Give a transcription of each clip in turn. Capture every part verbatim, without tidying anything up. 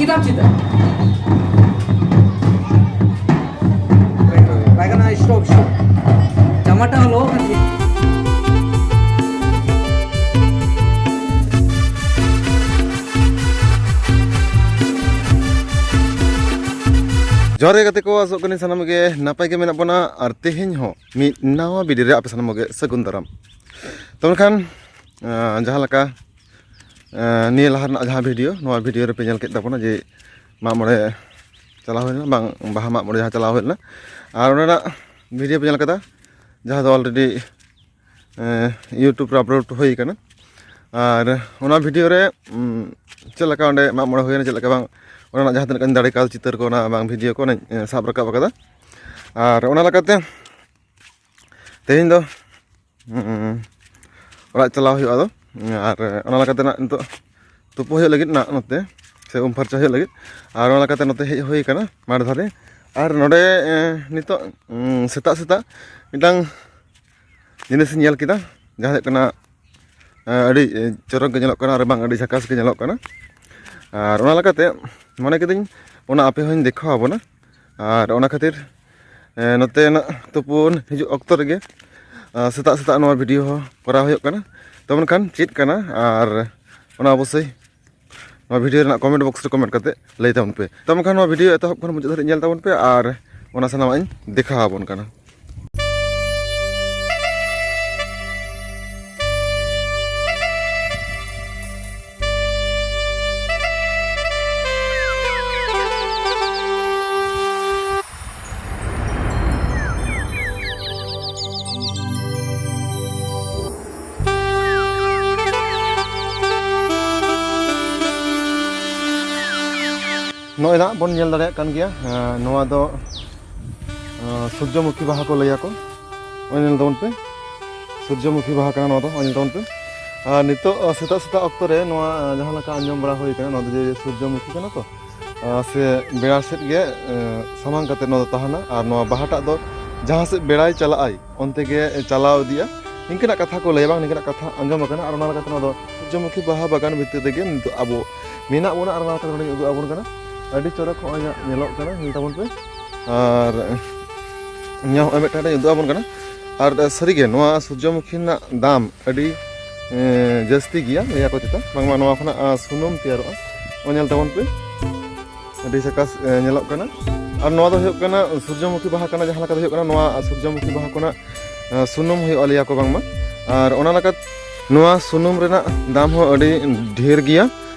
ᱞᱟᱵ ᱪᱮᱫᱟᱜ? ᱵᱟᱭ ᱜᱟᱱᱚᱜᱼᱟ, stop, stop᱾ ᱡᱟᱢᱟᱴᱟᱜ ᱦᱚᱸ ᱞᱚᱦᱚᱫ ᱠᱟᱱ ᱜᱮᱭᱟ᱾ ᱡᱚᱦᱟᱨ ᱜᱮ ᱜᱟᱛᱮ ᱠᱚ, ᱟᱥᱚᱜ ᱠᱟᱹᱱᱟᱹᱧ ᱥᱟᱱᱟᱢ ᱜᱮ ᱱᱟᱯᱟᱭ ᱜᱮ ᱢᱮᱱᱟᱜ ᱵᱚᱱᱟ᱾ ᱟᱨ ᱛᱮᱦᱮᱧ ᱦᱚᱸ ᱢᱤᱫ ᱱᱟᱣᱟ video ᱨᱮ ᱟᱯᱮ ᱥᱟᱱᱟᱢ ᱜᱮ ᱥᱟᱹᱜᱩᱱ ᱫᱟᱨᱟᱢ᱾ ᱛᱚ ᱢᱮᱱᱠᱷᱟᱱ, ᱟᱸ, ᱡᱟᱦᱟᱸ ᱞᱮᱠᱟ, ᱟᱸ, ᱱᱤᱭᱟᱹ ᱞᱟᱦᱟ ᱨᱮᱱᱟᱜ ᱡᱟᱦᱟᱸ video, ᱱᱚᱣᱟ video ᱨᱮᱯᱮ ᱧᱮᱞ ᱠᱮᱫ ᱛᱟᱵᱚᱱᱟ ᱡᱮ ᱢᱟᱜ ᱢᱚᱬᱮ ᱪᱟᱞᱟᱣ ᱦᱩᱭ ᱞᱮᱱᱟ, ᱵᱟᱝ, ᱵᱟᱦᱟ ᱢᱟᱜ ᱢᱚᱬᱮ ᱡᱟᱦᱟᱸ ᱪᱟᱞᱟᱣ ᱦᱩᱭ ᱞᱮᱱᱟ, ᱟᱨ ᱚᱸᱰᱮᱱᱟᱜ video ᱯᱮ ᱧᱮᱞ ᱠᱟᱫᱟ, ᱡᱟᱦᱟᱸ ᱫᱚ already, ᱮᱸ, YouTube ᱨᱮ upload ᱦᱩᱭ ᱠᱟᱱᱟ᱾ ᱟᱨ ᱚᱱᱟ video ᱨᱮ, ᱩᱸ, ᱪᱮᱫ ᱞᱮᱠᱟ ᱚᱸᱰᱮ ᱢᱟᱜ ᱢᱚᱬᱮ ᱦᱩᱭᱱᱟ, ᱪᱮᱫ ᱞᱮᱠᱟ ᱵᱟᱝ, ᱚᱱᱟ ᱨᱮᱱᱟᱜ ᱡᱟᱦᱟᱸ ᱛᱤᱱᱟᱹᱜ ᱜᱟᱱ ᱫᱟᱲᱮ ᱠᱟᱞ ᱪᱤᱛᱟᱹᱨ ᱠᱚ, ᱚᱱᱟ ᱵᱟᱝ video ᱠᱚ ᱚᱱᱟᱧ, ᱮᱸ, ᱥᱟᱵ ᱨᱟᱠᱟᱵ ᱟᱠᱟᱫᱟ᱾ ᱟᱨ ᱚᱱᱟ ᱞᱮᱠᱟᱛᱮ ᱛᱮᱦᱮᱧ ᱫᱚ, ᱩᱸ, ᱚᱲᱟᱜ ᱪᱟᱞᱟᱣ ᱦᱩᱭᱩᱜᱼᱟ ᱟᱫᱚ᱾ ᱟᱨ ᱚᱱᱟ ᱞᱮᱠᱟᱛᱮ ᱱᱟᱜ ᱱᱤᱛᱚᱜ ᱛᱩᱯᱩ ᱦᱩᱭᱩᱜ ᱞᱟᱹᱜᱤᱫ ᱱᱟᱜ ᱱᱚᱛᱮ, ᱥᱮ ᱩᱢ ᱯᱷᱟᱨᱪᱟ ᱦᱩᱭᱩᱜ ᱞᱟᱹᱜᱤᱫ᱾ ᱟᱨ ᱚᱱᱟ ᱞᱮᱠᱟᱛᱮ ᱱᱚᱛᱮ ᱦᱮᱡ ᱦᱩᱭ ᱠᱟᱱᱟ ᱢᱟᱴᱷ ᱫᱷᱟᱨᱮ᱾ ᱟᱨ ᱱᱚᱰᱮ, ᱮᱸ, ᱱᱤᱛᱚᱜ, ᱩᱸ, ᱥᱮᱛᱟᱜ ᱥᱮᱛᱟᱜ ᱢᱤᱫᱴᱟᱝ ᱡᱤᱱᱤᱥ ᱤᱧ ᱧᱮᱞ ᱠᱮᱫᱟ, ᱡᱟᱦᱟᱸ ᱦᱩᱭᱩᱜ ᱠᱟᱱᱟ, ᱮᱸ, ᱟᱹᱰᱤ, ᱮᱸ, ᱪᱚᱨᱚᱠ ᱜᱮ ᱧᱮᱞᱚᱜ ᱠᱟᱱᱟ ᱟᱨ ᱵᱟᱝ ᱟᱹᱰᱤ ᱡᱷᱟᱠᱟᱥ ᱜᱮ ᱧᱮᱞᱚᱜ ᱠᱟᱱᱟ᱾ ᱟᱨ ᱚᱱᱟ ᱞᱮᱠᱟᱛᱮ ᱢᱚᱱᱮ ᱠᱤᱫᱟᱹᱧ ᱚᱱᱟ ᱟᱯᱮ ᱦᱚᱸᱧ ᱫᱮᱠᱷᱟᱣ ᱟᱵᱚᱱᱟ᱾ ᱟᱨ ᱚᱱᱟ ᱠᱷᱟᱹᱛᱤᱨ, ᱮᱸ, ᱱᱚᱛᱮᱱᱟᱜ ᱛᱩᱯᱩᱱ ᱦᱤᱡᱩᱜ ᱚᱠᱛᱚ ᱨᱮᱜᱮ, ᱟᱸ, ᱥᱮᱛᱟᱜ ᱥᱮᱛᱟᱜ ᱱᱚᱣᱟ video ᱦᱚᱸ ᱠᱚᱨᱟᱣ ᱦᱩᱭᱩᱜ ᱠᱟᱱᱟ᱾ ᱛᱚ ᱢᱮᱱᱠᱷᱟᱱ ᱪᱮᱫ ᱠᱟᱱᱟ, ᱟᱨ ᱚᱱᱟ ᱚᱵᱚᱥᱥᱳᱭ ᱱᱚᱣᱟ video ᱨᱮᱱᱟᱜ comment box ᱨᱮ comment ᱠᱟᱛᱮ ᱞᱟᱹᱭ ᱛᱟᱵᱚᱱ ᱯᱮ᱾ ᱛᱚ ᱢᱮᱱᱠᱷᱟᱱ ᱱᱚᱣᱟ video ᱮᱛᱚᱦᱚᱵ ᱠᱷᱚᱱ ᱢᱩᱪᱟᱹᱫ ᱫᱷᱟᱹᱨᱤᱡ ᱧᱮᱞ ᱛᱟᱵᱚᱱ ᱯᱮ, ᱟᱨ ᱚᱱᱟ ᱥᱟᱱᱟᱢᱟᱜ ᱤᱧ ᱫᱮᱠᱷᱟᱣ ᱟᱵᱚᱱ ᱠᱟᱱᱟ᱾ ᱱᱚᱜᱼᱚᱭ ᱱᱟᱜ ᱵᱚᱱ ᱧᱮᱞ ᱫᱟᱲᱮᱭᱟᱜ ᱠᱟᱱ ᱜᱮᱭᱟ, ᱮᱸ, ᱱᱚᱣᱟ ᱫᱚ, ᱮᱸ, ᱥᱩᱨᱡᱚᱢᱩᱠᱷᱤ ᱵᱟᱦᱟ ᱠᱚ ᱞᱟᱹᱭᱟ ᱠᱚ᱾ ᱱᱚᱜᱼᱚᱭ ᱧᱮᱞ ᱛᱟᱵᱚᱱ ᱯᱮ, ᱥᱩᱨᱡᱚᱢᱩᱠᱷᱤ ᱵᱟᱦᱟ ᱠᱟᱱᱟ ᱱᱚᱣᱟ ᱫᱚ, ᱱᱚᱜᱼᱚᱭ ᱧᱮᱞ ᱛᱟᱵᱚᱱ ᱯᱮ᱾ ᱟᱨ ᱱᱤᱛᱚᱜ, ᱮᱸ, ᱥᱮᱛᱟᱜ ᱥᱮᱛᱟᱜ ᱚᱠᱛᱚ ᱨᱮ ᱱᱚᱣᱟ, ᱮᱸ, ᱡᱟᱦᱟᱸ ᱞᱮᱠᱟ ᱟᱸᱡᱚᱢ ᱵᱟᱲᱟ ᱦᱩᱭ ᱠᱟᱱᱟ, ᱱᱚᱣᱟ ᱫᱚ ᱡᱮ ᱥᱩᱨᱡᱚᱢᱩᱠᱷᱤ ᱠᱟᱱᱟ ᱛᱚ, ᱮᱸ, ᱥᱮ ᱵᱮᱲᱟ ᱥᱮᱫ ᱜᱮ, ᱮᱸ, ᱥᱟᱢᱟᱝ ᱠᱟᱛᱮ ᱱᱚᱣᱟ ᱫᱚ ᱛᱟᱦᱮᱱᱟ᱾ ᱟᱨ ᱱᱚᱣᱟ ᱵᱟᱦᱟᱴᱟᱜ ᱫᱚ ᱡᱟᱦᱟᱸ ᱥᱮᱫ ᱵᱮᱲᱟᱭ ᱪᱟᱞᱟᱜ ᱟᱭ, ᱚᱱᱛᱮ ᱜᱮ ᱪᱟᱞᱟᱣ ᱤᱫᱤᱜᱼᱟ᱾ ᱱᱤᱝᱠᱟᱹᱱᱟᱜ ᱠᱟᱛᱷᱟ ᱠᱚ ᱞᱟᱹᱭᱟ, ᱵᱟᱝ ᱱᱤᱝᱠᱟᱹᱱᱟᱜ ᱠᱟᱛᱷᱟ ᱟᱸᱡᱚᱢ ᱟᱠᱟᱱᱟ᱾ ᱟᱨ ᱚᱱᱟ ᱞᱮᱠᱟᱛᱮ ᱱᱚᱣᱟ ᱫᱚ ᱥᱩᱨᱡᱚᱢᱩᱠᱷᱤ ᱵᱟᱦᱟ ᱵᱟᱜᱟᱱ ᱵᱷᱤᱛᱤᱨ ᱨᱮᱜᱮ ᱱᱤᱛᱚᱜ ᱟᱵᱚ ᱢᱮᱱᱟᱜ ᱵᱚᱱᱟ᱾ ᱟᱨ ᱚᱱᱟ ᱞᱮᱠᱟᱛᱮ ᱱᱚᱰᱮᱧ ᱩᱫᱩᱜ ᱟᱵᱚᱱ ᱠᱟᱱᱟ, ᱟᱹᱰᱤ ᱪᱚᱨᱚᱠ ᱦᱚᱸᱜᱼᱚᱭ ᱧᱮᱞᱚᱜ ᱠᱟᱱᱟ, ᱧᱮᱞ ᱛᱟᱵᱚᱱ ᱯᱮ᱾ ᱟᱨ ᱱᱚᱣᱟ ᱦᱚᱸᱜᱼᱚᱭ ᱢᱤᱫᱴᱟᱝ ᱩᱫᱩᱜ ᱟᱵᱚᱱ ᱠᱟᱱᱟ᱾ ᱟᱨ ᱥᱟᱹᱨᱤᱜᱮ ᱱᱚᱣᱟ ᱥᱩᱨᱡᱚᱢᱩᱠᱷᱤ ᱨᱮᱱᱟᱜ ᱫᱟᱢ ᱟᱹᱰᱤ, ᱮᱸ, ᱡᱟᱹᱥᱛᱤ ᱜᱮᱭᱟ, ᱞᱟᱹᱭᱟ ᱠᱚ ᱪᱮᱛᱟ ᱵᱟᱝᱢᱟ ᱱᱚᱣᱟ ᱠᱷᱚᱱᱟᱜ, ᱟᱸ, ᱥᱩᱱᱩᱢ ᱛᱮᱭᱟᱨᱚᱜᱼᱟ᱾ ᱱᱚᱣᱟ ᱧᱮᱞ ᱛᱟᱵᱚᱱ ᱯᱮ, ᱟᱹᱰᱤ ᱥᱟᱠᱟᱥ, ᱮᱸ, ᱧᱮᱞᱚᱜ ᱠᱟᱱᱟ᱾ ᱟᱨ ᱱᱚᱣᱟ ᱫᱚ ᱦᱩᱭᱩᱜ ᱠᱟᱱᱟ ᱥᱩᱨᱡᱚᱢᱩᱠᱷᱤ ᱵᱟᱦᱟ ᱠᱟᱱᱟ, ᱡᱟᱦᱟᱸ ᱞᱮᱠᱟ ᱫᱚ ᱦᱩᱭᱩᱜ ᱠᱟᱱᱟ ᱱᱚᱣᱟ ᱥᱩᱨᱡᱚᱢᱩᱠᱷᱤ ᱵᱟᱦᱟ ᱠᱷᱚᱱᱟᱜ, ᱟᱸ, ᱥᱩᱱᱩᱢ ᱦᱩᱭᱩᱜᱼᱟ, ᱞᱟᱹᱭᱟ ᱠᱚ ᱵᱟᱝᱢᱟ᱾ ᱟᱨ ᱚᱱᱟ ᱞᱮᱠᱟ ᱱᱚᱣᱟ ᱥᱩᱱᱩᱢ ᱨᱮᱱᱟᱜ ᱫᱟᱢ ᱦᱚᱸ ᱟᱹᱰᱤ ᱰᱷᱮᱨ ᱜᱮᱭᱟ᱾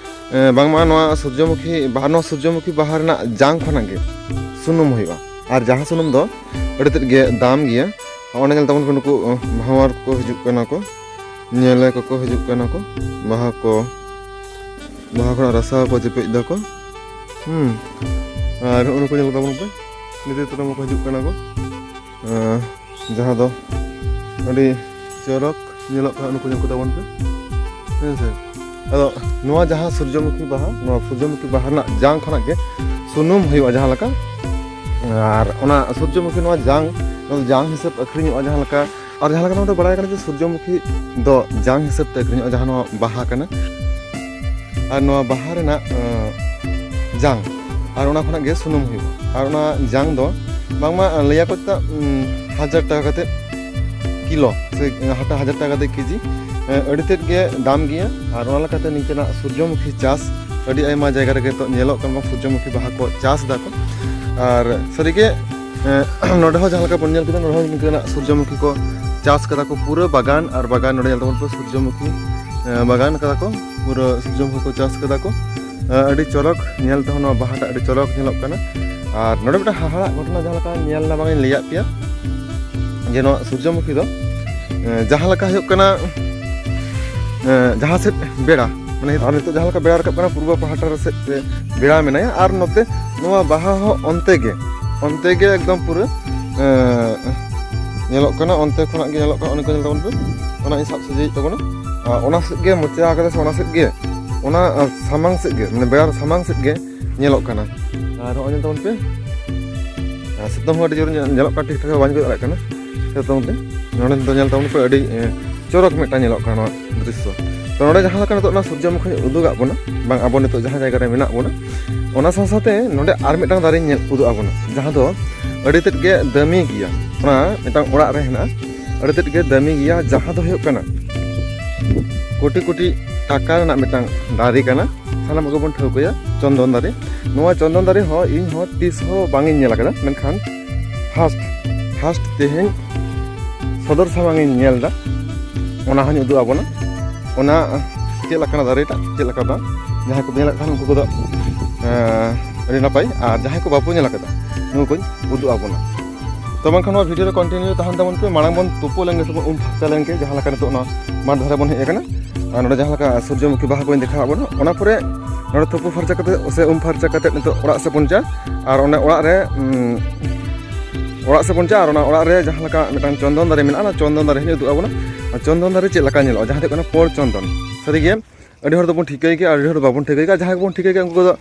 ᱮᱸ, ᱵᱟᱝᱢᱟ ᱱᱚᱣᱟ ᱥᱩᱨᱡᱚᱢᱩᱠᱷᱤ ᱵᱟᱦᱟ, ᱱᱚᱣᱟ ᱥᱩᱨᱡᱚᱢᱩᱠᱷᱤ ᱵᱟᱦᱟ ᱨᱮᱱᱟᱜ ᱡᱟᱝ ᱠᱷᱚᱱᱟᱜ ᱜᱮ ᱥᱩᱱᱩᱢ ᱦᱩᱭᱩᱜᱼᱟ᱾ ᱟᱨ ᱡᱟᱦᱟᱸ ᱥᱩᱱᱩᱢ ᱫᱚ ᱟᱹᱰᱤ ᱛᱮᱫ ᱜᱮ ᱫᱟᱢ ᱜᱮᱭᱟ᱾ ᱚᱸᱰᱮ ᱧᱮᱞ ᱛᱟᱵᱚᱱ ᱯᱮ, ᱱᱩᱠᱩ, ᱟᱸ, ᱵᱷᱟᱶᱟᱨ ᱠᱚ ᱦᱤᱡᱩᱜ ᱠᱟᱱᱟ ᱠᱚ, ᱧᱮᱞᱮ ᱠᱚᱠᱚ ᱦᱤᱡᱩᱜ ᱠᱟᱱᱟ ᱠᱚ, ᱵᱟᱦᱟ ᱠᱚ, ᱵᱟᱦᱟ ᱠᱷᱚᱱᱟᱜ ᱨᱟᱥᱟ ᱠᱚ ᱪᱮᱯᱮᱡ ᱫᱟᱠᱚ᱾ ᱦᱩᱸ᱾ ᱟᱨ ᱱᱩᱜᱼᱩ ᱱᱩᱠᱩ ᱧᱮᱞ ᱛᱟᱵᱚᱱ ᱯᱮ, ᱱᱤᱛᱤ ᱛᱟᱭᱱᱚᱢ ᱠᱚ ᱦᱤᱡᱩᱜ ᱠᱟᱱᱟ ᱠᱚ᱾ ᱟᱸ, ᱡᱟᱦᱟᱸ ᱫᱚ ᱟᱹᱰᱤ ᱪᱚᱨᱚᱠ ᱧᱮᱞᱚᱜ ᱠᱟᱱᱟ, ᱱᱩᱠᱩ ᱧᱮᱞ ᱠᱚ ᱛᱟᱵᱚᱱ ᱯᱮ᱾ ᱦᱮᱸ ᱥᱮ? ᱟᱫᱚ ᱱᱚᱣᱟ ᱡᱟᱦᱟᱸ ᱥᱩᱨᱡᱚᱢᱩᱠᱷᱤ ᱵᱟᱦᱟ, ᱱᱚᱣᱟ ᱥᱩᱨᱡᱚᱢᱩᱠᱷᱤ ᱵᱟᱦᱟ ᱨᱮᱱᱟᱜ ᱡᱟᱝ ᱠᱷᱚᱱᱟᱜ ᱜᱮ ᱥᱩᱱᱩᱢ ᱦᱩᱭᱩᱜᱼᱟ ᱡᱟᱦᱟᱸ ᱞᱮᱠᱟ᱾ ᱟᱨ ᱚᱱᱟ ᱥᱩᱨᱡᱚᱢᱩᱠᱷᱤ ᱱᱚᱣᱟ ᱡᱟᱝ, ᱱᱚᱣᱟ ᱫᱚ ᱡᱟᱝ ᱦᱤᱥᱟᱹᱵ ᱟᱹᱠᱷᱨᱤᱧᱚᱜᱼᱟ ᱡᱟᱦᱟᱸ ᱞᱮᱠᱟ᱾ ᱟᱨ ᱡᱟᱦᱟᱸ ᱞᱮᱠᱟ ᱱᱚᱣᱟ ᱫᱚ ᱵᱟᱲᱟᱭ ᱠᱟᱱᱟ ᱡᱮ ᱥᱩᱨᱡᱚᱢᱩᱠᱷᱤ ᱫᱚ ᱡᱟᱝ ᱦᱤᱥᱟᱹᱵ ᱛᱮ ᱟᱹᱠᱷᱨᱤᱧᱚᱜᱼᱟ, ᱡᱟᱦᱟᱸ ᱱᱚᱣᱟ ᱵᱟᱦᱟ ᱠᱟᱱᱟ᱾ ᱟᱨ ᱱᱚᱣᱟ ᱵᱟᱦᱟ ᱨᱮᱱᱟᱜ, ᱟᱸ, ᱡᱟᱝ, ᱟᱨ ᱚᱱᱟ ᱠᱷᱚᱱᱟᱜ ᱜᱮ ᱥᱩᱱᱩᱢ ᱦᱩᱭᱩᱜᱼᱟ᱾ ᱟᱨ ᱚᱱᱟ ᱡᱟᱝ ᱫᱚ ᱵᱟᱝᱢᱟ ᱞᱟᱹᱭᱟᱠᱚ ᱪᱮᱫᱟᱜ, ᱩᱸ, ᱦᱟᱡᱟᱨ ᱴᱟᱠᱟ ᱠᱟᱛᱮ ᱠᱤᱞᱳ, ᱥᱮ ᱦᱟᱴᱟ ᱦᱟᱡᱟᱨ ᱴᱟᱠᱟ ᱠᱟᱛᱮ ᱠᱮᱡᱤ, ᱮᱸ, ᱟᱹᱰᱤ ᱛᱮᱫ ᱜᱮ ᱫᱟᱢ ᱜᱮᱭᱟ᱾ ᱟᱨ ᱚᱱᱟ ᱞᱮᱠᱟᱛᱮ ᱱᱤᱝᱠᱟᱹᱱᱟᱜ ᱥᱩᱨᱡᱚᱢᱩᱠᱷᱤ ᱪᱟᱥ ᱟᱹᱰᱤ ᱟᱭᱢᱟ ᱡᱟᱭᱜᱟ ᱨᱮᱜᱮ ᱛᱚ ᱧᱮᱞᱚᱜ ᱠᱟᱱᱟ, ᱵᱟᱝ ᱥᱩᱨᱡᱚᱢᱩᱠᱷᱤ ᱵᱟᱦᱟ ᱠᱚ ᱪᱟᱥ ᱫᱟᱠᱚ᱾ ᱟᱨ ᱥᱟᱹᱨᱤᱜᱮ, ᱮᱸ, ᱱᱚᱰᱮ ᱦᱚᱸ ᱡᱟᱦᱟᱸ ᱞᱮᱠᱟ ᱵᱚᱱ ᱧᱮᱞ ᱠᱮᱫᱟ, ᱱᱚᱰᱮ ᱦᱚᱸ ᱱᱤᱝᱠᱟᱹᱱᱟᱜ ᱥᱩᱨᱡᱚᱢᱩᱠᱷᱤ ᱠᱚ ᱪᱟᱥ ᱠᱟᱫᱟ ᱠᱚ ᱯᱩᱨᱟᱹ ᱵᱟᱜᱟᱱ, ᱟᱨ ᱵᱟᱜᱟᱱ ᱱᱚᱰᱮ ᱧᱮᱞ ᱛᱟᱵᱚᱱ ᱯᱮ ᱥᱩᱨᱡᱚᱢᱩᱠᱷᱤ, ᱮᱸ, ᱵᱟᱜᱟᱱ ᱠᱟᱫᱟ ᱠᱚ, ᱯᱩᱨᱟᱹ ᱥᱩᱨᱡᱚᱢᱩᱠᱷᱤ ᱠᱚ ᱪᱟᱥ ᱠᱟᱫᱟ ᱠᱚ᱾ ᱮᱸ, ᱟᱹᱰᱤ ᱪᱚᱨᱚᱠ ᱧᱮᱞ ᱛᱮᱦᱚᱸ ᱱᱚᱣᱟ ᱵᱟᱦᱟᱴᱟᱜ ᱟᱹᱰᱤ ᱪᱚᱨᱚᱠ ᱧᱮᱞᱚᱜ ᱠᱟᱱᱟ᱾ ᱟᱨ ᱱᱚᱰᱮ ᱢᱤᱫᱴᱟᱝ ᱦᱟᱦᱟᱲᱟᱜ ᱜᱷᱚᱴᱚᱱᱟ ᱡᱟᱦᱟᱸ ᱞᱮᱠᱟ ᱧᱮᱞ ᱮᱱᱟ, ᱵᱟᱝ ᱤᱧ ᱞᱟᱹᱭᱟᱫ ᱯᱮᱭᱟ, ᱡᱮ ᱱᱚᱣᱟ ᱥᱩᱨᱡᱚᱢᱩᱠᱷᱤ ᱫᱚ, ᱮᱸ, ᱡᱟᱦᱟᱸ ᱞᱮᱠᱟ ᱦᱩᱭᱩᱜ ᱠᱟᱱᱟ, ᱮᱸ, ᱡᱟᱦᱟᱸ ᱥᱮᱫ ᱵᱮᱲᱟ, ᱢᱟᱱᱮ ᱟᱨ ᱱᱤᱛᱚᱜ ᱡᱟᱦᱟᱸ ᱞᱮᱠᱟ ᱵᱮᱲᱟ ᱨᱟᱠᱟᱵ ᱠᱟᱱᱟ, ᱯᱩᱨᱵᱚ ᱯᱟᱦᱴᱟ ᱥᱮᱫ ᱛᱮ ᱵᱮᱲᱟ ᱢᱮᱱᱟᱭᱟ, ᱟᱨ ᱱᱚᱛᱮ ᱱᱚᱣᱟ ᱵᱟᱦᱟ ᱦᱚᱸ ᱚᱱᱛᱮ ᱜᱮ, ᱚᱱᱛᱮ ᱜᱮ ᱮᱠᱫᱚᱢ ᱯᱩᱨᱟᱹ, ᱮᱸ, ᱧᱮᱞᱚᱜ ᱠᱟᱱᱟ, ᱚᱱᱛᱮ ᱠᱷᱚᱱᱟᱜ ᱜᱮ ᱧᱮᱞᱚᱜ ᱠᱟᱱᱟ, ᱚᱱᱮ ᱠᱚ ᱧᱮᱞ ᱛᱟᱵᱚᱱ ᱯᱮ, ᱚᱱᱟ ᱤᱧ ᱥᱟᱵ ᱥᱚᱡᱷᱮᱭᱮᱫ ᱛᱟᱵᱚᱱᱟ᱾ ᱟᱨ ᱚᱱᱟ ᱥᱮᱫ ᱜᱮ ᱢᱚᱪᱟ ᱠᱟᱫᱟ ᱥᱮ ᱚᱱᱟ ᱥᱮᱫ ᱜᱮ, ᱚᱱᱟ, ᱟᱸ, ᱥᱟᱢᱟᱝ ᱥᱮᱫ ᱜᱮ, ᱢᱟᱱᱮ ᱵᱮᱲᱟ ᱥᱟᱢᱟᱝ ᱥᱮᱫ ᱜᱮ ᱧᱮᱞᱚᱜ ᱠᱟᱱᱟ᱾ ᱟᱨ ᱱᱚᱜᱼᱚᱭ ᱧᱮᱞ ᱛᱟᱵᱚᱱ ᱯᱮ, ᱟᱨ ᱥᱤᱛᱩᱝ ᱦᱚᱸ ᱟᱹᱰᱤ ᱡᱳᱨ ᱧᱮ-, ᱧᱮᱞᱚᱜ ᱠᱟᱱᱟ, ᱴᱷᱤᱠ ᱴᱷᱟᱠ ᱵᱟᱹᱧ ᱠᱚᱭᱚᱜ ᱫᱟᱲᱮᱭᱟᱜ ᱠᱟᱱᱟ ᱥᱤᱛᱩᱝ ᱛᱮ᱾ ᱱᱚᱰᱮ ᱫᱚ ᱧᱮᱞ ᱛᱟᱵᱚᱱ ᱯᱮ, ᱟᱹᱰᱤ ᱮ, ᱪᱚᱨᱚᱠ ᱢᱤᱫᱴᱟᱝ ᱧᱮᱞᱚᱜ ᱠᱟᱱᱟ ᱱᱚᱣᱟ ᱫᱨᱤᱥᱥᱚ᱾ ᱛᱚ ᱱᱚᱰᱮ ᱡᱟᱦᱟᱸ ᱞᱮᱠᱟ ᱱᱤᱛᱚᱜ ᱚᱱᱟ ᱥᱩᱨᱡᱚᱢᱩᱠᱷᱤ ᱩᱫᱩᱜᱟᱜ ᱵᱚᱱᱟ, ᱵᱟᱝ, ᱟᱵᱚ ᱱᱤᱛᱚᱜ ᱡᱟᱦᱟᱸ ᱡᱟᱭᱜᱟ ᱨᱮ ᱢᱮᱱᱟᱜ ᱵᱚᱱᱟ, ᱚᱱᱟ ᱥᱟᱶ ᱥᱟᱶᱛᱮ ᱱᱚᱰᱮ ᱟᱨ ᱢᱤᱫᱴᱟᱝ ᱫᱟᱨᱮᱧ ᱧᱮᱞ ᱩᱫᱩᱜ ᱟᱵᱚᱱᱟ, ᱡᱟᱦᱟᱸ ᱫᱚ ᱟᱹᱰᱤ ᱛᱮᱫ ᱜᱮ ᱫᱟᱹᱢᱤ ᱜᱮᱭᱟ᱾ ᱚᱱᱟ ᱢᱤᱫᱴᱟᱝ ᱚᱲᱟᱜ ᱨᱮ ᱦᱮᱱᱟᱜᱼᱟ, ᱟᱹᱰᱤ ᱛᱮᱫ ᱜᱮ ᱫᱟᱹᱢᱤ ᱜᱮᱭᱟ, ᱡᱟᱦᱟᱸ ᱫᱚ ᱦᱩᱭᱩᱜ ᱠᱟᱱᱟ ᱠᱳᱴᱤ ᱠᱳᱴᱤ ᱴᱟᱠᱟ ᱨᱮᱱᱟᱜ ᱢᱤᱫᱴᱟᱝ ᱫᱟᱨᱮ ᱠᱟᱱᱟ᱾ ᱥᱟᱱᱟᱢ ᱠᱚᱜᱮ ᱵᱚᱱ ᱴᱷᱟᱹᱣᱠᱟᱹᱭᱟ ᱪᱚᱱᱫᱚᱱ ᱫᱟᱨᱮ᱾ ᱱᱚᱣᱟ ᱪᱚᱱᱫᱚᱱ ᱫᱟᱨᱮ ᱦᱚᱸ ᱤᱧ ᱦᱚᱸ ᱛᱤᱥ ᱦᱚᱸ ᱵᱟᱝ ᱤᱧ ᱧᱮᱞ ᱟᱠᱟᱫᱟ, ᱢᱮᱱᱠᱷᱟᱱ ᱯᱷᱟᱥᱴ ᱯᱷᱟᱥᱴ ᱛᱮᱦᱮᱧ ᱥᱚᱫᱚᱨ ᱥᱟᱢᱟᱝ ᱤᱧ ᱧᱮᱞ ᱮᱫᱟ, ᱚᱱᱟ ᱦᱚᱸᱧ ᱩᱫᱩᱜ ᱟᱵᱚᱱᱟ᱾ ᱚᱱᱟ ᱪᱮᱫ ᱞᱮᱠᱟᱱᱟ ᱫᱟᱨᱮᱴᱟᱜ, ᱪᱮᱫ ᱞᱮᱠᱟ ᱵᱟᱝ, ᱡᱟᱦᱟᱸᱭ ᱠᱚ ᱧᱮᱞᱮᱫ ᱠᱷᱟᱱ ᱩᱱᱠᱩ ᱠᱚᱫᱚ ᱮᱸ, ᱟᱹᱰᱤ ᱱᱟᱯᱟᱭ, ᱟᱨ ᱡᱟᱦᱟᱸᱭ ᱠᱚ ᱵᱟᱵᱚ ᱧᱮᱞ ᱟᱠᱟᱫᱟ ᱱᱩᱠᱩ ᱠᱚᱧ ᱩᱫᱩᱜ ᱟᱵᱚᱱᱟ᱾ ᱛᱚ ᱵᱟᱝᱠᱷᱟᱱ ᱱᱚᱣᱟ ᱵᱷᱤᱰᱤᱭᱳ ᱨᱮ ᱠᱚᱱᱴᱤᱱᱤᱭᱩ ᱛᱟᱦᱮᱱ ᱛᱟᱵᱚᱱ ᱯᱮ᱾ ᱢᱟᱲᱟᱝ ᱵᱚᱱ ᱛᱩᱯᱩ ᱞᱮᱱ ᱜᱮ ᱥᱮ ᱵᱚᱱ ᱩᱢ ᱯᱷᱟᱨᱪᱟ ᱞᱮᱱ ᱜᱮ, ᱡᱟᱦᱟᱸ ᱞᱮᱠᱟ ᱱᱤᱛᱚᱜ ᱱᱚᱣᱟ ᱢᱟᱴ ᱫᱷᱟᱨᱮ ᱵᱚᱱ ᱦᱮᱡ ᱟᱠᱟᱱᱟ᱾ ᱟᱨ ᱱᱚᱰᱮ ᱡᱟᱦᱟᱸ ᱞᱮᱠᱟ ᱥᱩᱨᱡᱚᱢᱩᱠᱷᱤ ᱵᱟᱦᱟ ᱠᱚᱧ ᱫᱮᱠᱷᱟᱣ ᱟᱵᱚᱱᱟ, ᱚᱱᱟ ᱯᱚᱨᱮ ᱱᱚᱰᱮ ᱛᱩᱯᱩ ᱯᱷᱟᱨᱪᱟ ᱠᱟᱛᱮ ᱥᱮ ᱩᱢ ᱯᱷᱟᱨᱪᱟ ᱠᱟᱛᱮ ᱱᱤᱛᱚᱜ ᱚᱲᱟᱜ ᱥᱮᱫ ᱵᱚᱱ ᱪᱟᱞᱟᱜᱼᱟ᱾ ᱟᱨ ᱚᱱᱮ ᱚᱲᱟᱜ ᱨᱮ ᱩᱸ, ᱚᱲᱟᱜ ᱥᱮᱫ ᱵᱚᱱ ᱪᱟᱞᱟᱜᱼᱟ, ᱟᱨ ᱚᱱᱟ ᱚᱲᱟᱜ ᱨᱮ ᱡᱟᱦᱟᱸ ᱞᱮᱠᱟ ᱢᱤᱫᱴᱟᱝ ᱪᱚᱱᱫᱚᱱ ᱫᱟᱨᱮ ᱢᱮᱱᱟᱜᱼᱟ, ᱚᱱᱟ ᱪᱚᱱᱫᱚᱱ ᱫᱟᱨᱮ ᱦᱚᱸᱧ ᱩᱫᱩᱜ ᱟᱵᱚᱱᱟ᱾ ᱟᱨ ᱪᱚᱱᱫᱚᱱ ᱫᱟᱨᱮ ᱪᱮᱫ ᱞᱮᱠᱟ ᱧᱮᱞᱚᱜᱼᱟ, ᱡᱟᱦᱟᱸ ᱫᱚ ᱦᱩᱭᱩᱜ ᱠᱟᱱᱟ ᱯᱳᱲ ᱪᱚᱱᱫᱚᱱ᱾ ᱥᱟᱹᱨᱤᱜᱮ ᱟᱹᱰᱤ ᱦᱚᱲ ᱫᱚᱵᱚᱱ ᱴᱷᱤᱠᱟᱹᱭ ᱜᱮᱭᱟ, ᱟᱹᱰᱤ ᱦᱚᱲ ᱵᱟᱵᱚᱱ ᱴᱷᱤᱠᱟᱹᱭ ᱜᱮᱭᱟ᱾ ᱡᱟᱦᱟᱸᱭ ᱠᱚᱵᱚᱱ ᱴᱷᱤᱠᱟᱹᱭ ᱜᱮᱭᱟ ᱩᱱᱠᱩ ᱫᱚ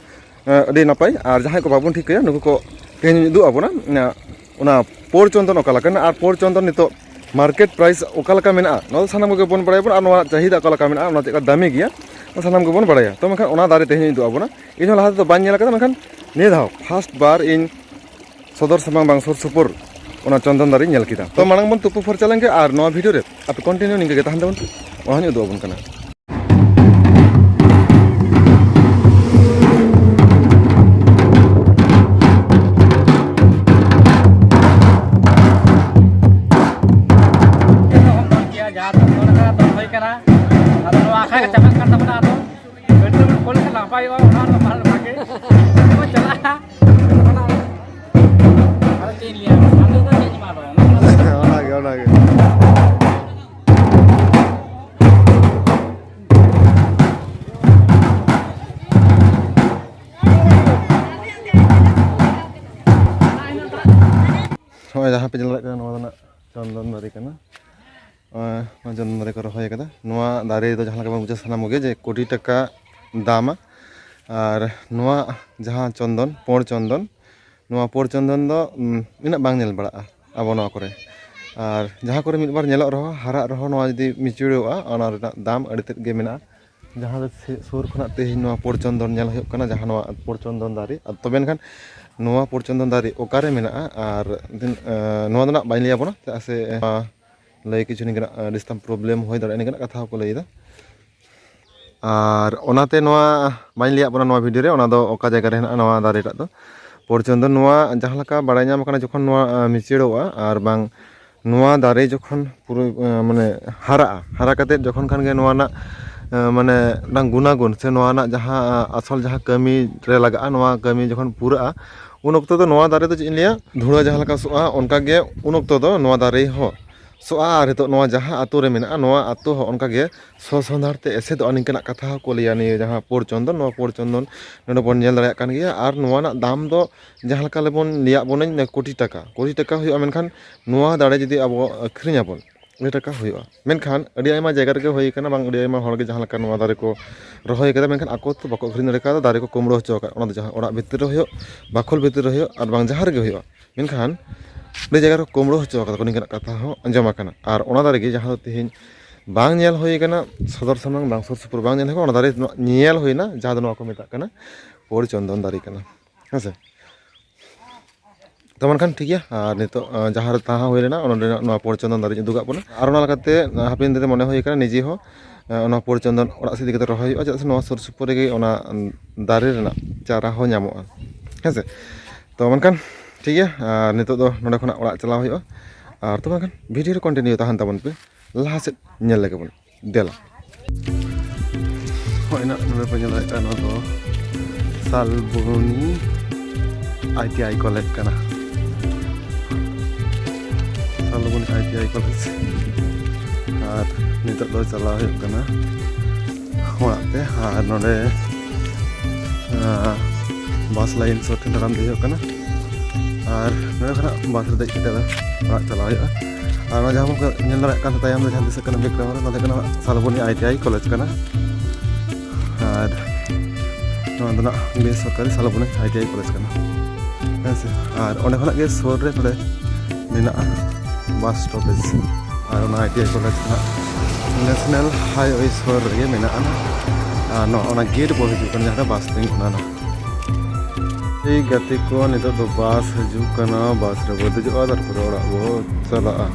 ᱮᱸ, ᱟᱹᱰᱤ ᱱᱟᱯᱟᱭ, ᱟᱨ ᱡᱟᱦᱟᱸᱭ ᱠᱚ ᱵᱟᱵᱚᱱ ᱴᱷᱤᱠᱟᱹᱭᱟ ᱱᱩᱠᱩ ᱠᱚ ᱛᱮᱦᱮᱧ ᱩᱫᱩᱜ ᱟᱵᱚᱱᱟ᱾ ᱚᱱᱟ, ᱚᱱᱟ ᱯᱳᱲ ᱪᱚᱱᱫᱚᱱ ᱚᱠᱟ ᱞᱮᱠᱟᱱᱟ ᱟᱨ ᱯᱳᱲ ᱪᱚᱱᱫᱚᱱ ᱱᱤᱛᱚᱜ ᱢᱟᱨᱠᱮᱴ ᱯᱨᱟᱭᱤᱥ ᱚᱠᱟ ᱞᱮᱠᱟ ᱢᱮᱱᱟᱜᱼᱟ, ᱱᱚᱣᱟ ᱫᱚ ᱥᱟᱱᱟᱢ ᱠᱚᱜᱮ ᱵᱚᱱ ᱵᱟᱲᱟᱭᱟ ᱵᱚᱱ, ᱟᱨ ᱱᱚᱣᱟ ᱨᱮᱱᱟᱜ ᱪᱟᱦᱤᱫᱟ ᱚᱠᱟ ᱞᱮᱠᱟ ᱢᱮᱱᱟᱜᱼᱟ, ᱚᱱᱟ ᱪᱮᱫ ᱞᱮᱠᱟ ᱫᱟᱢᱤ ᱜᱮᱭᱟ, ᱚᱱᱟ ᱥᱟᱱᱟᱢ ᱜᱮᱵᱚᱱ ᱵᱟᱲᱟᱭᱟ᱾ ᱛᱚ ᱢᱮᱱᱠᱷᱟᱱ ᱚᱱᱟ ᱫᱟᱨᱮ ᱛᱮᱦᱮᱧ ᱩᱫᱩᱜ ᱟᱵᱚᱱᱟ᱾ ᱤᱧ ᱦᱚᱸ ᱞᱟᱦᱟ ᱛᱮᱫᱚ ᱵᱟᱹᱧ ᱧᱮᱞ ᱟᱠᱟᱫᱟ, ᱢᱮᱱᱠᱷᱟᱱ ᱱᱤᱭᱟᱹ ᱫᱷᱟᱣ ᱯᱷᱟᱥᱴ ᱵᱟᱨ ᱤᱧ ᱥᱚᱫᱚᱨ ᱥᱟᱢᱟᱝ ᱵᱟᱝ ᱥᱩᱨ ᱥᱩᱯᱩᱨ ᱚᱱᱟ ᱪᱚᱱᱫᱚᱱ ᱫᱟᱨᱮᱧ ᱧᱮᱞ ᱠᱮᱫᱟ᱾ ᱛᱚ ᱢᱟᱲᱟᱝ ᱵᱚᱱ ᱛᱩᱯᱩ ᱯᱷᱟᱨᱪᱟ ᱞᱮᱱᱜᱮ ᱟᱨ ᱱᱚᱣᱟ ᱵᱷᱤᱰᱤᱭᱳ ᱨᱮ ᱟᱯᱮ ᱠᱚᱱᱴᱤᱱᱤᱭᱩ ᱱᱤᱝᱠᱟᱹ ᱜᱮ ᱛᱟᱦᱮᱱ ᱛᱟᱵᱚᱱ ᱯᱮ, ᱚᱱᱟ ᱦᱚᱸᱧ ᱩᱫᱩᱜ ᱟᱵᱚᱱ ᱠᱟᱱᱟ᱾ ᱡᱟᱦᱟᱸ ᱫᱚ ᱱᱚᱰᱮ ᱫᱚ ᱦᱩᱭ ᱠᱟᱱᱟ, ᱟᱫᱚ ᱱᱚᱣᱟ ᱟᱠᱷᱲᱟ ᱜᱮ ᱪᱟᱵᱟᱜ ᱠᱟᱱ ᱛᱟᱵᱚᱱᱟ᱾ ᱟᱫᱚ ᱜᱟᱹᱰᱤ ᱛᱮᱵᱚᱱ ᱠᱳᱞ ᱞᱮᱠᱷᱟᱱ ᱱᱟᱯᱟᱭᱚᱜᱼᱟ, ᱚᱱᱟ ᱨᱮ ᱵᱷᱟᱜᱮ ᱵᱚᱱ ᱪᱟᱞᱟᱜᱼᱟ᱾ ᱟᱫᱚ ᱪᱮᱫ ᱤᱧ ᱞᱟᱹᱭᱟ, ᱥᱟᱢᱱᱮ ᱫᱚ ᱪᱮᱫ ᱤᱧ ᱮᱢᱟ ᱫᱚ? ᱚᱱᱟᱜᱮ, ᱚᱱᱟᱜᱮ᱾ ᱱᱚᱜᱼᱚᱭ ᱡᱟᱦᱟᱸ ᱯᱮ ᱧᱮᱞ ᱫᱟᱲᱮᱭᱟᱜ ᱠᱟᱱᱟ, ᱱᱚᱣᱟ ᱫᱚ ᱱᱟᱜ ᱪᱚᱱᱫᱚᱱ ᱫᱟᱨᱮ ᱠᱟᱱᱟ᱾ ᱱᱚᱣᱟ ᱪᱚᱱᱫᱚᱱ ᱫᱟᱨᱮ ᱠᱚ ᱨᱚᱦᱚᱭ ᱟᱠᱟᱫᱟ᱾ ᱱᱚᱣᱟ ᱫᱟᱨᱮ ᱫᱚ ᱡᱟᱦᱟᱸ ᱞᱮᱠᱟ ᱵᱚᱱ ᱵᱩᱡᱷᱟᱹᱣ ᱥᱟᱱᱟᱢ ᱠᱚᱜᱮ ᱡᱮ ᱠᱳᱴᱤ ᱴᱟᱠᱟ ᱫᱟᱢᱟ᱾ ᱟᱨ ᱱᱚᱣᱟ ᱡᱟᱦᱟᱸ ᱪᱚᱱᱫᱚᱱ, ᱯᱳᱲ ᱪᱚᱱᱫᱚᱱ, ᱱᱚᱣᱟ ᱯᱳᱲ ᱪᱚᱱᱫᱚᱱ ᱫᱚ, ᱩᱢ, ᱩᱱᱟᱹᱜ ᱵᱟᱝ ᱧᱮᱞ ᱵᱟᱲᱟᱜᱼᱟ ᱟᱵᱚ ᱱᱚᱣᱟ ᱠᱚᱨᱮ᱾ ᱟᱨ ᱡᱟᱦᱟᱸ ᱠᱚᱨᱮ ᱢᱤᱫ ᱵᱟᱨ ᱧᱮᱞᱚᱜ ᱨᱮᱦᱚᱸ, ᱦᱟᱨᱟᱜ ᱨᱮᱦᱚᱸ, ᱱᱚᱣᱟ ᱡᱩᱫᱤ ᱢᱤᱪᱩᱲᱚᱜᱼᱟ, ᱚᱱᱟ ᱨᱮᱱᱟᱜ ᱫᱟᱢ ᱟᱹᱰᱤ ᱛᱮᱫ ᱜᱮ ᱢᱮᱱᱟᱜᱼᱟ᱾ ᱡᱟᱦᱟᱸ ᱫᱚ ᱥᱮ-, ᱥᱩᱨ ᱠᱷᱚᱱᱟᱜ ᱛᱮᱦᱮᱧ ᱱᱚᱣᱟ ᱯᱚᱨ ᱪᱚᱱᱫᱚᱱ ᱧᱮᱞ ᱦᱩᱭᱩᱜ ᱠᱟᱱᱟ, ᱡᱟᱦᱟᱸ ᱱᱚᱣᱟ ᱯᱚᱨ ᱪᱚᱱᱫᱚᱱ ᱫᱟᱨᱮ, ᱟᱨ ᱛᱚᱵᱮ ᱮᱱᱠᱷᱟᱱ ᱱᱚᱣᱟ ᱯᱚᱨ ᱪᱚᱱᱫᱚᱱ ᱫᱟᱨᱮ ᱚᱠᱟᱨᱮ ᱢᱮᱱᱟᱜᱼᱟ? ᱟᱨ ᱫᱤᱱ, ᱮᱸ, ᱱᱚᱣᱟ ᱫᱚ ᱱᱟᱜ ᱵᱟᱹᱧ ᱞᱟᱹᱭ ᱟᱵᱚᱱᱟ, ᱪᱮᱫᱟᱜ ᱥᱮ, ᱮᱸ, ᱞᱟᱹᱭ ᱠᱤᱪᱷᱩ ᱱᱤᱝᱠᱟᱹᱱᱟᱜ, ᱮᱸ, ᱰᱤᱥᱴᱟᱨᱵ ᱯᱨᱚᱵᱞᱮᱢ ᱦᱩᱭ ᱫᱟᱲᱮᱭᱟᱜᱼᱟ, ᱱᱤᱝᱠᱟᱹᱱᱟᱜ ᱠᱟᱛᱷᱟ ᱦᱚᱸᱠᱚ ᱞᱟᱹᱭ ᱮᱫᱟ᱾ ᱟᱨ ᱚᱱᱟᱛᱮ ᱱᱚᱣᱟ ᱵᱟᱹᱧ ᱞᱟᱹᱭᱟᱫ ᱵᱚᱱᱟ ᱱᱚᱣᱟ ᱵᱷᱤᱰᱤᱭᱳ ᱨᱮ, ᱚᱱᱟ ᱫᱚ ᱚᱠᱟ ᱡᱟᱭᱜᱟ ᱨᱮ ᱦᱮᱱᱟᱜᱼᱟ ᱱᱚᱣᱟ ᱫᱟᱨᱮᱴᱟᱜ ᱫᱚ᱾ ᱯᱚᱨ ᱪᱚᱱᱫᱚᱱ ᱱᱚᱣᱟ ᱡᱟᱦᱟᱸ ᱞᱮᱠᱟ ᱵᱟᱲᱟᱭ ᱧᱟᱢ ᱟᱠᱟᱱᱟ, ᱡᱚᱠᱷᱚᱱ ᱱᱚᱣᱟ, ᱟᱸ, ᱢᱤᱪᱟᱹᱲᱚᱜᱼᱟ ᱟᱨ ᱵᱟᱝ ᱱᱚᱣᱟ ᱫᱟᱨᱮ ᱡᱚᱠᱷᱚᱱ ᱯᱩᱨᱟᱹ, ᱟᱸ, ᱢᱟᱱᱮ ᱦᱟᱨᱟᱜᱼᱟ, ᱦᱟᱨᱟ ᱠᱟᱛᱮᱫ ᱡᱚᱠᱷᱚᱱ ᱠᱷᱟᱱ ᱜᱮ ᱱᱚᱣᱟ ᱨᱮᱱᱟᱜ, ᱟᱸ, ᱢᱟᱱᱮ ᱢᱤᱫᱴᱟᱝ ᱜᱩᱱᱟᱜᱩᱱ ᱥᱮ ᱱᱚᱣᱟ ᱨᱮᱱᱟᱜ ᱡᱟᱦᱟᱸ, ᱟᱸ, ᱟᱥᱚᱞ ᱡᱟᱦᱟᱸ ᱠᱟᱹᱢᱤ ᱨᱮ ᱞᱟᱜᱟᱜᱼᱟ, ᱱᱚᱣᱟ ᱠᱟᱹᱢᱤ ᱡᱚᱠᱷᱚᱱ ᱯᱩᱨᱟᱹᱜᱼᱟ, ᱩᱱ ᱚᱠᱛᱚ ᱫᱚ ᱱᱚᱣᱟ ᱫᱟᱨᱮ ᱫᱚ, ᱪᱮᱫ ᱤᱧ ᱞᱟᱹᱭᱟ, ᱫᱷᱩᱲᱟᱹ ᱡᱟᱦᱟᱸ ᱞᱮᱠᱟ ᱥᱚᱜᱼᱟ, ᱚᱱᱠᱟ ᱜᱮ ᱩᱱ ᱚᱠᱛᱚ ᱫᱚ ᱱᱚᱣᱟ ᱫᱟᱨᱮ ᱦᱚᱸ ᱥᱚᱜᱼᱟ᱾ ᱟᱨ ᱱᱤᱛᱚᱜ ᱱᱚᱣᱟ ᱡᱟᱦᱟᱸ ᱟᱛᱳ ᱨᱮ ᱢᱮᱱᱟᱜᱼᱟ, ᱱᱚᱣᱟ ᱟᱛᱳ ᱦᱚᱸ ᱚᱱᱠᱟ ᱜᱮ ᱥᱚ ᱥᱚᱸᱫᱷᱟᱲ ᱛᱮ ᱮᱥᱮᱫᱚᱜᱼᱟ, ᱱᱤᱝᱠᱟᱹᱱᱟᱜ ᱠᱟᱛᱷᱟ ᱦᱚᱸᱠᱚ ᱞᱟᱹᱭᱟ᱾ ᱱᱤᱭᱟᱹ ᱡᱟᱦᱟᱸ ᱯᱚᱨ ᱪᱚᱱᱫᱚᱱ, ᱱᱚᱣᱟ ᱯᱚᱨ ᱪᱚᱱᱫᱚᱱ ᱱᱚᱰᱮ ᱵᱚᱱ ᱧᱮᱞ ᱫᱟᱲᱮᱭᱟᱜ ᱠᱟᱱ ᱜᱮᱭᱟ᱾ ᱟᱨ ᱱᱚᱣᱟ ᱨᱮᱱᱟᱜ ᱫᱟᱢ ᱫᱚ ᱡᱟᱦᱟᱸ ᱞᱮᱠᱟ ᱞᱮᱵᱚᱱ ᱞᱟᱹᱭᱟᱫ ᱵᱚᱱᱟᱹᱧ, ᱠᱳᱴᱤ ᱴᱟᱠᱟ, ᱠᱳᱴᱤ ᱴᱟᱠᱟ ᱦᱩᱭᱩᱜᱼᱟ᱾ ᱢᱮᱱᱠᱷᱟᱱ ᱱᱚᱣᱟ ᱫᱟᱨᱮ ᱡᱩᱫᱤ ᱟᱵᱚ ᱟᱹᱠᱷᱨᱤᱧ ᱟᱵᱚᱱ, ᱟᱹᱰᱤ ᱴᱟᱠᱟ ᱦᱩᱭᱩᱜᱼᱟ᱾ ᱢᱮᱱᱠᱷᱟᱱ ᱟᱹᱰᱤ ᱟᱭᱢᱟ ᱡᱟᱭᱜᱟ ᱨᱮᱜᱮ ᱦᱩᱭ ᱠᱟᱱᱟ, ᱵᱟᱝ, ᱟᱹᱰᱤ ᱟᱭᱢᱟ ᱦᱚᱲ ᱜᱮ ᱡᱟᱦᱟᱸ ᱞᱮᱠᱟ ᱱᱚᱣᱟ ᱫᱟᱨᱮ ᱠᱚ ᱨᱚᱦᱚᱭ ᱠᱟᱫᱟ, ᱢᱮᱱᱠᱷᱟᱱ ᱟᱠᱚ ᱛᱮ ᱵᱟᱠᱚ ᱟᱹᱠᱷᱨᱤᱧ ᱫᱟᱲᱮ ᱠᱟᱣᱫᱟ, ᱫᱟᱨᱮ ᱠᱚ ᱠᱩᱢᱲᱩ ᱦᱚᱪᱚ ᱟᱠᱟᱫ᱾ ᱚᱱᱟ ᱫᱚ ᱡᱟᱦᱟᱸ ᱚᱲᱟᱜ ᱵᱷᱤᱛᱤᱨ ᱨᱮ ᱦᱩᱭᱩᱜ, ᱵᱟᱠᱷᱳᱞ ᱵᱷᱤᱛᱤᱨ ᱨᱮ ᱦᱩᱭᱩᱜ, ᱟᱨ ᱵᱟᱝ ᱡᱟᱦᱟᱸ ᱨᱮᱜᱮ ᱦᱩᱭᱩᱜᱼᱟ, ᱢᱮᱱᱠᱷᱟᱱ ᱟᱹᱰᱤ ᱡᱟᱭᱜᱟ ᱨᱮ ᱠᱩᱢᱲᱩ ᱦᱚᱪᱚ ᱟᱠᱟᱫᱟ ᱠᱚ, ᱱᱤᱝᱠᱟᱹᱱᱟᱜ ᱠᱟᱛᱷᱟ ᱦᱚᱸ ᱟᱸᱡᱚᱢ ᱟᱠᱟᱱᱟ᱾ ᱟᱨ ᱚᱱᱟ ᱫᱟᱨᱮ ᱜᱮ ᱡᱟᱦᱟᱸ ᱫᱚ ᱛᱮᱦᱮᱧ ᱵᱟᱝ ᱧᱮᱞ ᱦᱩᱭ ᱟᱠᱟᱱᱟ, ᱥᱚᱫᱚᱨ ᱥᱟᱢᱟᱝ ᱵᱟᱝ ᱥᱩᱨ ᱥᱩᱯᱩᱨ ᱵᱟᱝ ᱧᱮᱞ ᱦᱩᱭ ᱟᱠᱟᱱᱟ, ᱚᱱᱟ ᱫᱟᱨᱮ ᱧᱮᱞ ᱦᱩᱭᱱᱟ, ᱡᱟᱦᱟᱸ ᱫᱚ ᱱᱚᱣᱟ ᱠᱚ ᱢᱮᱛᱟᱜ ᱠᱟᱱᱟ ᱯᱚᱨ ᱪᱚᱱᱫᱚᱱ ᱫᱟᱨᱮ ᱠᱟᱱᱟ᱾ ᱦᱮᱸ ᱥᱮ? ᱛᱚ ᱢᱮᱱᱠᱷᱟᱱ ᱴᱷᱤᱠ ᱜᱮᱭᱟ, ᱟᱨ ᱱᱤᱛᱚᱜ, ᱟᱸ, ᱡᱟᱦᱟᱸ ᱨᱮ ᱛᱟᱦᱮᱸ ᱦᱩᱭ ᱞᱮᱱᱟ, ᱚᱱᱟ ᱨᱮᱱᱟᱜ ᱱᱚᱣᱟ ᱯᱚᱨ ᱪᱚᱱᱫᱚᱱ ᱫᱟᱨᱮᱧ ᱩᱫᱩᱜᱟᱜ ᱵᱚᱱᱟ᱾ ᱟᱨ ᱚᱱᱟ ᱞᱮᱠᱟᱛᱮ, ᱟᱸ, ᱦᱟᱯᱮᱱ ᱫᱤᱱ ᱨᱮ ᱢᱚᱱᱮ ᱦᱩᱭ ᱟᱠᱟᱱᱟ, ᱱᱤᱡᱮ ᱦᱚᱸ, ᱟᱸ, ᱚᱱᱟ ᱯᱚᱨ ᱪᱚᱱᱫᱚᱱ ᱚᱲᱟᱜ ᱥᱮᱫ ᱤᱫᱤ ᱠᱟᱛᱮ ᱨᱚᱦᱚᱭ ᱦᱩᱭᱩᱜᱼᱟ, ᱪᱮᱫᱟᱜ ᱥᱮ ᱱᱚᱣᱟ ᱥᱩᱨ ᱥᱩᱯᱩᱨ ᱨᱮᱜᱮ ᱚᱱᱟ, ᱩᱸ, ᱫᱟᱨᱮ ᱨᱮᱱᱟᱜ ᱪᱟᱨᱟ ᱦᱚᱸ ᱧᱟᱢᱚᱜᱼᱟ᱾ ᱦᱮᱸ ᱥᱮ? ᱛᱚ ᱢᱮᱱᱠᱷᱟᱱ ᱴᱷᱤᱠ ᱜᱮᱭᱟ, ᱟᱨ ᱱᱤᱛᱚᱜ ᱫᱚ ᱱᱚᱸᱰᱮ ᱠᱷᱚᱱᱟᱜ ᱚᱲᱟᱜ ᱪᱟᱞᱟᱣ ᱦᱩᱭᱩᱜᱼᱟ᱾ ᱟᱨ ᱛᱚᱵᱮ ᱢᱮᱱᱠᱷᱟᱱ ᱵᱷᱤᱰᱤᱭᱳ ᱨᱮ ᱠᱚᱱᱴᱤᱱᱤᱭᱩ ᱛᱟᱦᱮᱱ ᱛᱟᱵᱚᱱ ᱯᱮ, ᱞᱟᱦᱟ ᱥᱮᱫ ᱧᱮᱞ ᱞᱮᱜᱮ ᱵᱚᱱ᱾ ᱫᱮᱞᱟ᱾ ᱦᱳᱭ, ᱱᱟᱜ ᱱᱚᱰᱮ ᱯᱮ ᱧᱮᱞ ᱫᱟᱲᱮᱭᱟᱜ ᱠᱟᱱᱟ, ᱱᱚᱣᱟ ᱫᱚ Salboni I T I college ᱠᱟᱱᱟ᱾ Salboni I T I college. ᱟᱨ ᱱᱤᱛᱚᱜ ᱫᱚ ᱪᱟᱞᱟᱣ ᱦᱩᱭᱩᱜ ᱠᱟᱱᱟ ᱚᱲᱟᱜ ᱛᱮ᱾ ᱟᱨ ᱱᱚᱰᱮ, ᱟᱸ, ᱵᱟᱥ ᱞᱟᱭᱤᱱ ᱥᱩᱨ ᱴᱷᱮᱱ ᱛᱟᱲᱟᱢ ᱫᱮᱡ ᱦᱩᱭᱩᱜ ᱠᱟᱱᱟ᱾ ᱟᱨ ᱱᱚᱰᱮ ᱠᱷᱚᱱᱟᱜ ᱵᱟᱥ ᱨᱮ ᱫᱮᱡ ᱠᱟᱛᱮ ᱫᱚ ᱚᱲᱟᱜ ᱪᱟᱞᱟᱣ ᱦᱩᱭᱩᱜᱼᱟ᱾ ᱟᱨ ᱱᱚᱣᱟ ᱡᱟᱦᱟᱸ ᱵᱚᱱ ᱧᱮᱞ ᱫᱟᱲᱮᱭᱟᱜ ᱠᱟᱱ ᱛᱟᱭᱚᱢ ᱨᱮ ᱡᱟᱦᱟᱸ ᱫᱤᱥᱟᱹᱜ ᱠᱟᱱᱟ ᱵᱮᱠᱜᱨᱟᱣᱩᱱᱰ ᱨᱮ, ᱱᱚᱣᱟ ᱫᱚ ᱦᱩᱭᱩᱜ ᱠᱟᱱᱟ Salboni I T I college ᱠᱟᱱᱟ᱾ ᱟᱨ ᱱᱚᱣᱟ ᱫᱚ ᱱᱟᱜ ᱵᱮᱥᱚᱨᱠᱟᱨᱤ Salboni I T I college ᱠᱟᱱᱟ᱾ ᱦᱮᱸ ᱥᱮ? ᱟᱨ ᱚᱸᱰᱮ ᱠᱷᱚᱱᱟᱜ ᱜᱮ ᱥᱩᱨ ᱨᱮ ᱱᱚᱰᱮ ᱢᱮᱱᱟᱜᱼᱟ ᱵᱟᱥ ᱥᱴᱚᱯᱮᱡᱽ᱾ ᱟᱨ ᱚᱱᱟ ᱟᱭ ᱴᱤ ᱟᱭ ᱠᱚᱞᱮᱡᱽ ᱨᱮᱱᱟᱜ ᱱᱮᱥᱱᱟᱞ ᱦᱟᱭᱣᱮ ᱥᱩᱨ ᱨᱮᱜᱮ ᱢᱮᱱᱟᱜᱼᱟ᱾ ᱟᱨ ᱱᱚᱜᱼᱚ ᱱᱟ ᱜᱮᱴ ᱵᱚ ᱦᱤᱡᱩᱜ ᱠᱟᱱᱟ, ᱡᱟᱦᱟᱸ ᱨᱮ ᱵᱟᱥ ᱛᱤᱸᱜᱩᱱᱟ ᱱᱟᱜ᱾ ᱴᱷᱤᱠ ᱜᱟᱛᱮ ᱠᱚ, ᱱᱤᱛᱚᱜ ᱫᱚ ᱵᱟᱥ ᱦᱤᱡᱩᱜ ᱠᱟᱱᱟ, ᱵᱟᱥ ᱨᱮᱵᱚ ᱫᱮᱡᱚᱜᱼᱟ, ᱛᱟᱨᱯᱚᱨᱮ ᱚᱲᱟᱜ ᱵᱚ ᱪᱟᱞᱟᱜᱼᱟ᱾